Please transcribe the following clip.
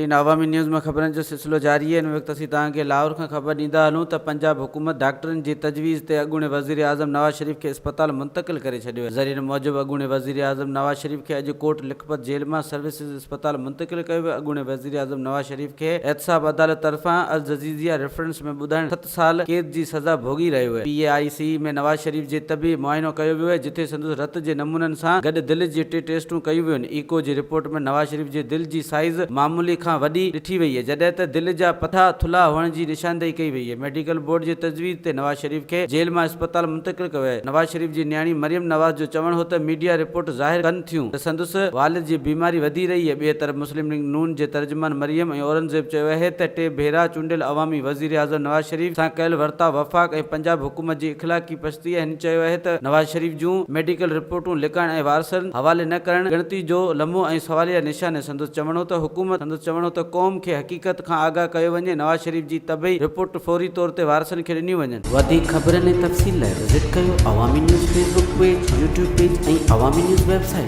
ناظرين عوامي نيوز ۾ خبرن جو سلسلو جاري آهي ان وقت اسين توهان کي لاهور کان خبر ڏيندا هلون ته پنجاب حڪومت ڊاڪٽرن جي تجويز تي اڳوڻي وزيراعظم نواز شريف کي اسپتال منتقل ڪري ڇڏيو آهي ذريعن موجب اڳوڻي وزيراعظم نواز شريف کي اڄ ڪوٽ لکپت جيل مان سروسز اسپتال منتقل ڪيو ويو اڳوڻي وزيراعظم نواز شريف کي احتساب عدالت طرفان الجزيزيه ريفرنس ۾ ٻڌائڻ سال قيد جي سزا ڀوڳي رهيو اهي. پي آء سي ۾ نواز شريف جي طبي معائنو ڪيو ويو اهي جتي سندس رت جي نمونن سان گڏ دل جي ٽي ٽيسٽون ڪيون ويون. ايڪو جي رپورٽ ۾ نواز شريف جي دل جي سائيز معمولي کان وڏي ڏٺي وئي اهي جڏهن ته دل جا پٿا ٿلها هئڻ جي نشاندهي ڪئي وئي اهي. ميڊيڪل بورڊ جي تجويز تي نواز شريف کي جيل مان اسپتال منتقل ڪيو ويو اهي. نواز شريف جي نياڻي مريم نواز جو چوڻ هو ته ميڊيا رپورٽ ظاهر ڪن ٿيون ته سندس والد جي بيماري وڌي رهي اهي. ٻئي طرف مسلم ليگ نون جي ترجمان مريم ۽ اورنگزيب چيو اهي ته ٽي ڀيرا چونڊيل عوامي وزيراعظم نواز شريف سان ڪيل ورتاء وفاق ۽ پنجاب حڪومت جي اخلاقي پستي آهي. هن چيو اهي ته نواز شريف جون ميڊيڪل رپورٽون لڪائڻ ۽ وارثن حوالي نه ڪرڻ ڳڻتي جو لمحو ۽ سواليه نشان آهي. سندس چوڻ هو ته حڪومت سندس چوڻ هو ته قوم کي حقيقت کان آگاهه ڪيو وڃي، نواز شريف جي طبعي رپورٽ فوري طور تي وارثن کي ڏنيون وڃن. وڌيڪ خبرن ۽ تفصيل لاء وزٽ ڪيو Awami news Facebook page, YouTube page ۽ Awami news website.